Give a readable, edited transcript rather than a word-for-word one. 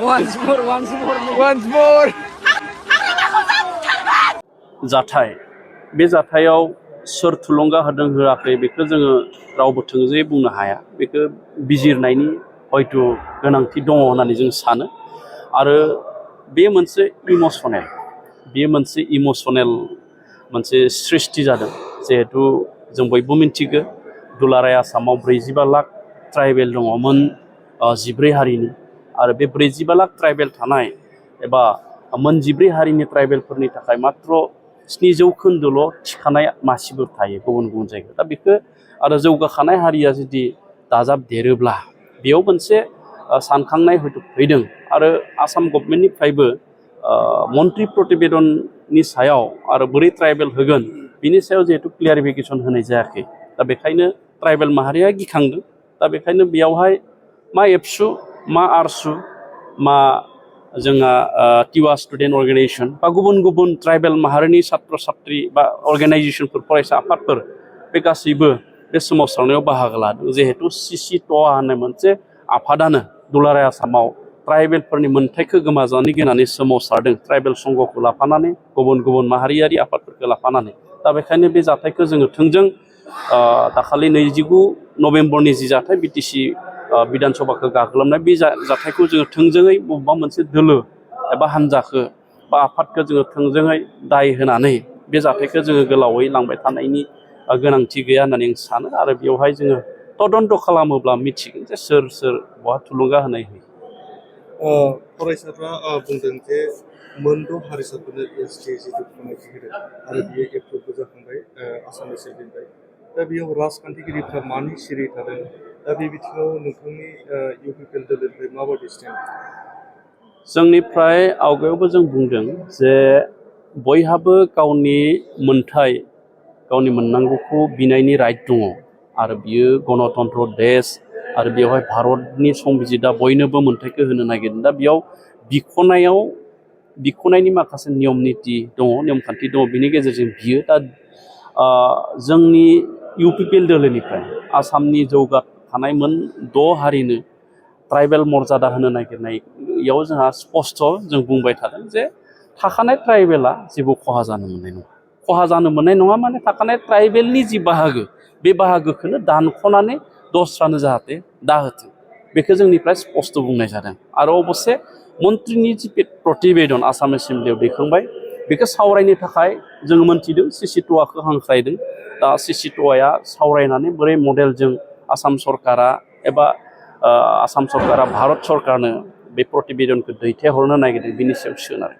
once more. जाथाय बे जाथायाव सोर थुलुंगा होदों होआखै बेखौ जोङो रावबो थोंजोङै बुंनो हाया बेखौ बिजिरनायनि हयथ' गोनांथि दङ होननानै जों सानो आरो बे मोनसे इमोसनेल मोनसे सृष्टि जादों जिहेतु जों बयबो मिन्थिगौ दुलाराय आसामाव 45 लाख ट्राइबेल दङमोन 14 हारिनि आरो बे 45 लाख ट्राइबेल थानाय एबा मोन 14 हारिनि ट्राइबेलफोरनि थाखाय मात्र 7% थिखानाय मासिफोर थायो गुबुन गुबुन जायगायाव दा बेखौ आरो जौगाखानाय हारिया जुदि दाजाबदेरोब्ला बेयाव मोनसे सानखांनाय हयथ' फैदों आरो आसाम गभर्नमेन्टनिफ्रायबो मन्त्रि प्रतिवेदननि सायाव आरो बोरै ट्राइबेल होगोन बिनि सायाव जिहेतु क्लियारिफिकेसन होनाय जायाखै दा बेखायनो ट्राइबेल माहारिया गिखांदों दा बेखायनो बेयावहाय मा एबसु मा आरसु मा जोंहा टिवा स्टुडेन्ट अर्गेनाइजेसन बा गुबुन गुबुन ट्राइबेल माहारिनि छात्र छात्री बा अर्गेनाइजेसनफोर फरायसा आफादफोर बे गासैबो बे सोमावसारनायाव बाहागो लादों जिहेतु सिसि ट'आ होननाय मोनसे आफादानो दुलाराय आसामाव ट्राइबेलफोरनि मोन्थाइखौ गोमाजानो गिनानै सोमावसारदों ट्राइबेल संघखौ लाफानानै गुबुन गुबुन माहारियारि आफादफोरखौ लाफानानै दा बेखायनो बे जाथायखौ जोङो थोंजों दाखालि 29 नभेम्बरनि जि जाथाय बिटिसि बिधान सभाखौ गाग्लोबनाय बे जाथायखौ जोङो थोंजोङै बबेबा मोनसे दोलो एबा हान्जाखौ बा आफादखौ जोङो थोंजोङै दाय होनानै बे जाथायखौ जोङो गोलावै लांबाय थानायनि गोनांथि गैया होननानै आं सानो आरो बेवहाय जोङो तदन्त खालामोब्ला मिथिगोन जे सोर बहा थुलुंगा होनाय होयो फरायसाफ्रा बुंदों जे मोनद' हारिसाफोरनो एसटि जिथु गनायथि होदों आरो बियो एप्रुभबो जाखांबाय आसाम एसेम्ब्लिनिफ्राय दा बेयाव राजखान्थिगिरिफ्रा मानो सिरि थादों दा बे बिथिङाव नोंथांनि इउपिपिएल दोलोनिफ्राय माबायदि स्टेन्ड जोंनिफ्राय आवगायावबो जों बुंदों जे बयहाबो गावनि मोन्थाय गावनि मोननांगौखौ बिनायनि राइट दङ आरो बियो गणतन्त्र देश आरो बेवहाय भारतनि संबिजिदा बयनोबो मोन्थायखौ होनो नागिरदों दा बेयाव बिख'नायनि माखासे नियम निति दङ नेमखान्थि दङ बिनि गेजेरजों बियो दा जोंनि इउपिपिएल दोलोनिफ्राय आसामनि जौगाखानाय मोन 6 हारिनो ट्राइबेल मर्यादा होनो नागिरनायाव जोंहा स्पष्ट जों बुंबाय थादों जे थाखानाय ट्राइबेला जेबो खहा जानो मोननाय नङा माने थाखानाय ट्राइबेलनि जि बाहागो बे बाहागोखौनो दानख'नानै दस्रानो जाहाथे दाहोथों बेखौ जोंनिफ्राय स्पष्ट बुंनाय जादों आरो अबस्से मन्त्रिनि जि प्रतिवेदन आसाम एसेम्ब्लियाव दैखांबाय बेखौ सावरायनो थाखाय जों मोन्थिदों सिसि ट'आखौ हांख्रायदों दा सिसि ट'आ सावरायनानै बोरै मडेलजों आसाम सरकारा एबा आसाम सरकारा भारत सरकारनो बे प्रतिवेदनखौ दैथायहरनो नागिरदों बिनि सायाव सोनारो